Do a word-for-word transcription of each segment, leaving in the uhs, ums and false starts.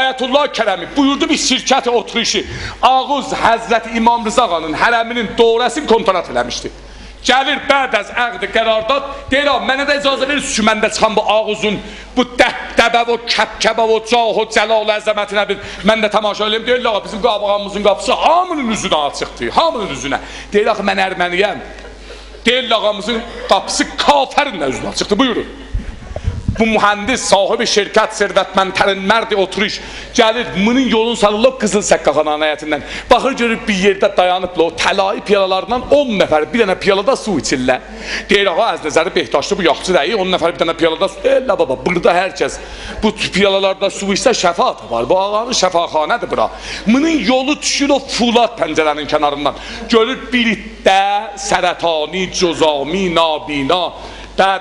آیت‌الله کرمی بویوردو بیر شرکت اتریشی آغوز حضرت امام رضا آغانین حرمینین دوره‌سینی کنترات ائله‌میشدی. گلیر بعد از عقد قرارداد، دئییر: «آغا، منه ده اجازه وئریرسینیز کی، من ده چیخام بو آغوزون، بو دبدبه و کبکبه و جاه و جلال و عظمتینه بیر من ده تماشا ائله‌ییم؟» دئییرلر: «آغا، بیزیم قاباغیمیزین قاپیسی هامی‌نین اوزونه آچیقدیر، هامی‌نین اوزونه.» دئییر: «آخی من ارمنی‌یم.» دئییرلر: «آغامیزین قاپیسی کافرین ده اوزونه آچیقدیر، بویورون.» بو مهندس، صاحب شرکت، ثروتمندترین مرد اتریش، گلیر، بونون یولون سالیرلار قیزیل سقاخانانین حیطیندن. باخیر، گؤرور بیر یئرده دایانیبلار، او طلایی پیالالاردان اون نفر بیر دنه پیالادا سو ایچیرلر. دئییر: «آغا، از نظر بهداشتی بو یاخشی دئییل، اون نفر بیر دنه پیالادا سو.» دئییرلر: «بابا، بورادا هر کس بو پیالالاردا سو ایچسه شفا تاپار. بو آغانین شفاخانه‌دیر بورا.» بونون یولو دوشور او فولاد پنجره‌نین کناریندان. گؤرور بیر عده سرطانی، جذامی، نابینا، بعد،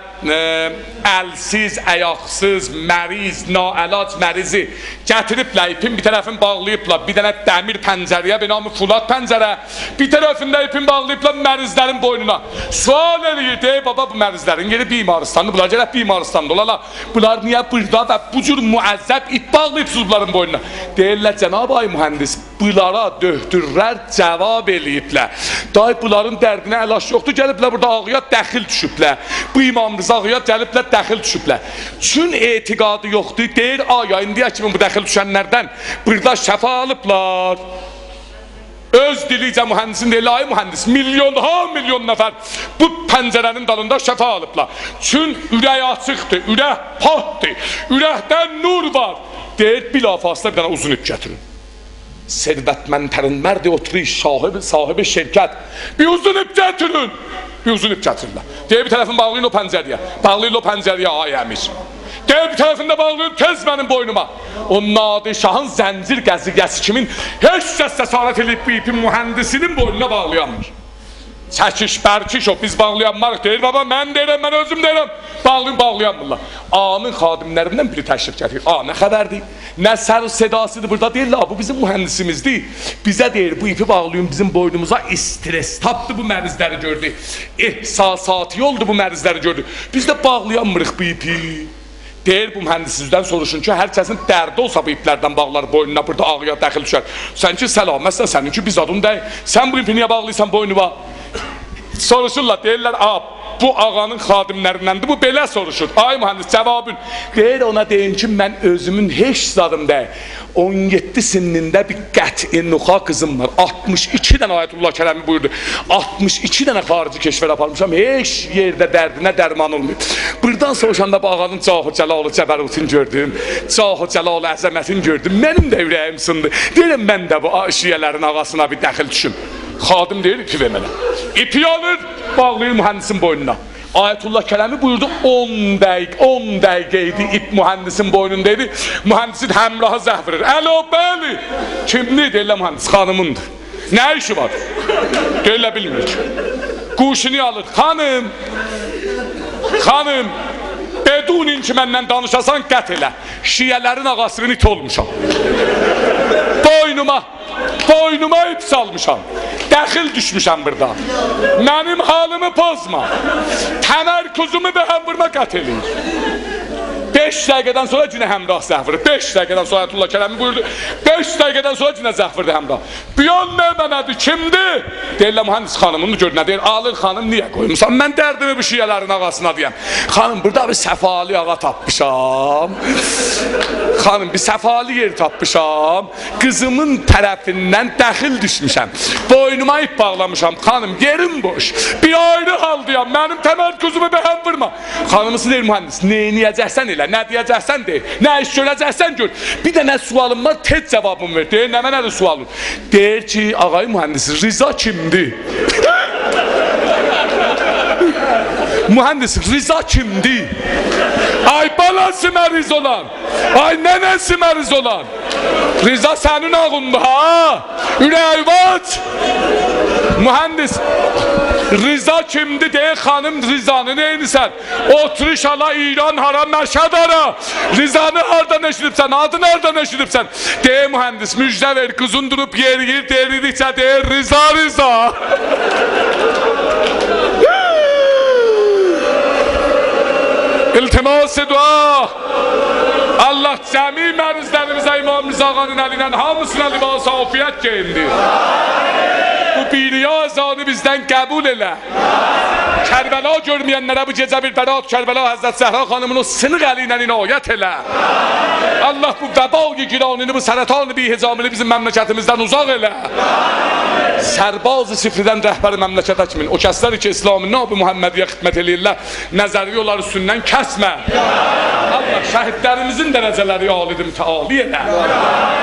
ائ، السیز، آیاقسیز، مریض، ناعلاج مریضی گتیریبلر، ایپین بیر طرفینی باغلاییبلار بیر دنه دمیر پنجره‌یه، به نام فولاد پنجره، بیر طرفین ده ایپین باغلاییبلار مریضلرین بوینونا. سؤال ائله‌ییر، دئییر: «بابا، بو مریضلرین یئری بیمارستاندیر، بونلار گرک بیمارستاندا اولالار. بونلار نییه بورادا و بو جور معذب ایپ باغلاییبسینیز بونلارین بوینونا؟» دئییرلر: «جناب آقای مهندس، بونلارا دؤکتورلر جواب ائله‌ییبلر. دای بونلارین دردینه علاج یوخدور، گلیبلر بورادا آغایا دخیل دوشوبلر. بو امام رضا آغایا گلیبلر، دخیل دوشوبلر. چون اعتقادی یوخدور، دئییر، آیا ایندییه کیمی بو دخیل دوشنلردن بورادا شفا آلیبلار؟» اؤز دیلیجه مهندسین دئییر: «آی مهندس، میلیون‌ها میلیون نفر بو پنجره‌نین دالیندا شفا آلیبلار. چون اورک آچیقدیر، اورک پاکدیر، اورکده نور وار.» دئییر: «بلافاصله بیر دنه اوزون ایپ گتیرین.» ثروتمندترین مرد اتریش، صاحب، صاحب شرکت: «بیر اوزون ایپ گتیرین.» بیر اوزون ایپ گتیریرلر. دئییر: «بیر طرفین باغلایین او پنجره‌یه.» باغلاییر او پنجره‌یه، آی امیر. دئییر: «بیر طرفین ده باغلایین تئز منیم بوینوما.» او نادر شاهین زنجیر قضیه‌سی کیمین هئچ کس جسارت ائله‌ییب بو ایپی مهندسینین بوینونا باغلایانمیر. چکیش برکیش او، بیز باغلایانماریق. دئییر: «بابا، من دئییرم، من اؤزوم دئییرم، باغلایین»، باغلایانمیرلار. آغانین خادملریندن بیری تشریف گتیریر. «آغا، نه خبردیر؟ نه سر و صداسیدیر بورادا؟» دئییرلر: «آغا، بو بیزیم مهندسیمیزدیر. بیزه دئییر، بو ایپی باغلایین بیزیم بوینوموزا، استرس تاپدی بو مریضلری گؤردو. احساساتی اولدو بو مریضلری گؤردو. بیز ده باغلایانمیریق بو ایپی.» دئییر: «بو مهندسیزدن سوروشون کی، هر کسین دردی اولسا بو ایپلردن باغلار بوینونا، بورادا آغایا دخیل دوشر. سن کی سلامتسن، سنین کی بیر زادین دئییل. سن بو ایپی نییه باغلاییرسان بوینونا؟» سوروشورلار، دئییرلر: «آ، بو آغانین خادملریندندیر، بو بئله سوروشور. آی مهندس، جوابین؟» دئییر: «اونا دئیین کی، من اؤزومون هئچ زادیم دئییل. اون یئددی سنّینده بیر قطع نخاع قیزیم وار. آلتمیش ایکی دنه»، آیت‌الله کرمی بویوردو، «آلتمیش ایکی دنه خارجی کشوره آپارمیشام، هئچ یئرده دردینه درمان اولماییب. بورادان سوروشاندا بو آغانین جاه و جلال و جبروتونو گؤردوم، جاه و جلال و عظمتینی گؤردوم. منیم ده اوره‌ییم سیندی. دئییرم، من ده بو آ-، شیعه‌لرین آغاسینا بیر دخیل دوشوم.» خادم دئییر: «ایپی وئر منه.» ایپی آلیر، باغلاییر مهندسین بوینونا. آیت‌الله کرمی بویوردو، اون دقیقه، اون دقیقه ایدی ایپ مهندسین بوینوندا ایدی. مهندسین همراهی زنگ وورور: «الو، بلی.» «کیمدیر؟» دئییرلر: «مهندس، خانیمیندیر.» «نه ایشی وار؟» دئییرلر: «بیلمیریک.» گوشینی آلیر: «خانیم، خانیم، بدون اینکه منن دانیشاسان، قطع ائله. شیعه‌لرین آغاسی‌نین ایتی اولموشام. بوینوما، بوینوما ایپ سالمیشام. دخیل دوشموشم بورادا. منیم حالیمی پوزما. تمرکزومو به هم وورما، قطع ائله‌ییر.» بئش دقیقه‌دن سونرا یئنه همراه زنگ وورور. بئش دقیقه‌دن سونرا آیت‌الله کرمی بویوردو. بئش دقیقه‌دن سونرا یئنه زنگ ووردو همراه. «بو یول نمنه‌دیر، کیمدیر؟» دئییرلر: «مهندس، خانیمین گؤر نه دئییر.» آلیر: «خانیم، نییه قویموسان من دردیمی بو شیعه‌لرین آغاسینا دئیم؟ خانیم، بورادا بیر صفالی آغا تاپمیشام. خانیم، بیر صفالی یئر تاپمیشام. قیزیمین طرفیندن دخیل دوشموشم. بوینوما ایپ باغلامیشام. خانیم، یئریم بوش. بیر آیری حالدایام. منیم تمرکزومو به هم وورما.» خانیمیسی دئییر: «مهندس، نئینیه‌جکسن ائله، نه دئیه‌جکسن دئ، نه ایش گؤره‌جکسن گؤر. بیر دنه سؤالیم وار، تئز جوابیمی وئر.» دئییر: «نمنه‌دیر سؤالین؟» دئییر کی: «آقای مهندس، رضا کیمدیر؟» «مهندس، رضا کیمدیر؟» «آی بالاسی مریض اولان، آی ننه‌سی مریض اولان. رضا سنین آغوندور ها. اوره‌یی آچ.» «مهندس، رضا کیمدیر؟» دئییر: «خانیم، رضانی نئینیسن؟ اتریش هارا، ایران هارا، مشهد هارا؟ رضانی هاردان ائشیدیبسن، آدینی هاردان ائشیدیبسن؟» دئییر: «مهندس، مژده وئر، قیزین دوروب یئرییر، یئریدیکجه دئییر: رضا، رضا.» التماس دعا. الله جمیع مریضلر بیزه امام رضا آقانین الی ایله هامیسینا لباس عافیت گئییندیر. بو بیر ریا اذانی بیزدن قبول ائله. کربلا گؤرمه‌ینلره بو گئجه بیر برات کربلا حضرت زهرا خانیمین او سینیق الی ایله عنایت ائله. الله بو وبای گرانینی، بو سرطان بی‌حجامینی بیزیم مملکتیمیزدن اوزاق ائله. سرباز صفردن رهبر مملکته کیمین، او کسلر کی اسلام ناب محمدی‌یه خدمت ائله‌ییرلر، نظری اولار اوستوندن کسمه. الله، شهیدلریمیزین درجه‌لری عالی‌دیر، متعالی ائله.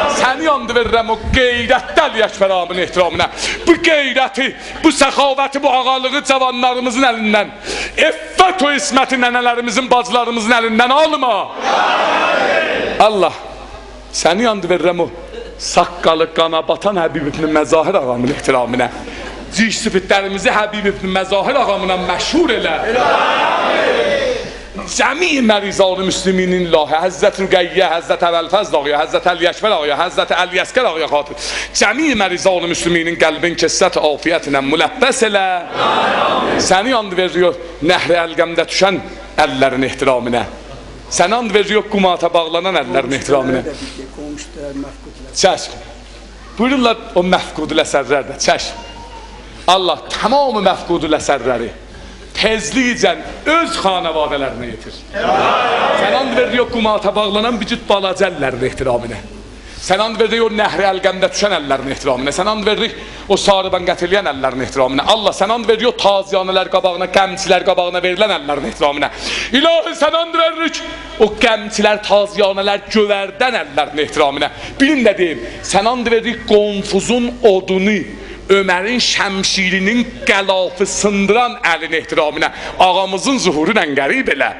سنی آند وئریرم او غیرتلی اکبر آقامین احترامینا. بو غیرتی، بو سخاوتی، بو آقالیغی جاوانلاریمیزین الیندن، عفت و عصمتی ننه‌لریمیزین، باجیلاریمیزین الیندن آلما. الله، سنی آند وئریرم او ساققالی قانا باتان حبیب ابن مظاهر آقامین احترامینا. جیش سفیدلریمیزی حبیب ابن مظاهر آقامینان مشهور ائله. جمیع مریضان مسلمینین الهی، حضرت رقیه، حضرت ابوالفضل آقایا، حضرت علی اکبر آقایا، حضرت علی اصغر آقایا خاطر جمیع مریضان مسلمینین قلبین کثرت عافیتینن ملبس ائله. سنی آند وئریریک نهر علقمده دوشن اللرین احترامینا. سنی آند وئریریک قوماطا باغلانان اللرین احترامینا. چشم. بویورورلار او مفقودالاثرلر ده، چشم. الله تمام مفقودالاثرلری تئزلیکله اؤز خانواده‌لرینه یئتیر. سنی آند وئریریک قوماطا باغلانان بیر جوت بالاجا اللرین احترامینا. سنی آند وئریریک او نهر علقمده دوشن اللرین احترامینا. سنی آند وئریریک او ساریبان قطع ائله‌ین اللرین احترامینا. الله، سنی آند وئریریک او تازیانه‌لر قاباغینا، غمچیلر قاباغینا وئریلن اللرین احترامینا. الهی، سنی آند وئریریک او غمچیلر، تازیانه‌لر گؤوردن اللرین احترامینا. بیرین ده دئییم، سنی آند وئریریک قنفذون اودونو، عمرین شمشیرینین غلافی سیندیران الین احترامینا. آقامیزین ظهورو ایله غریب ائله.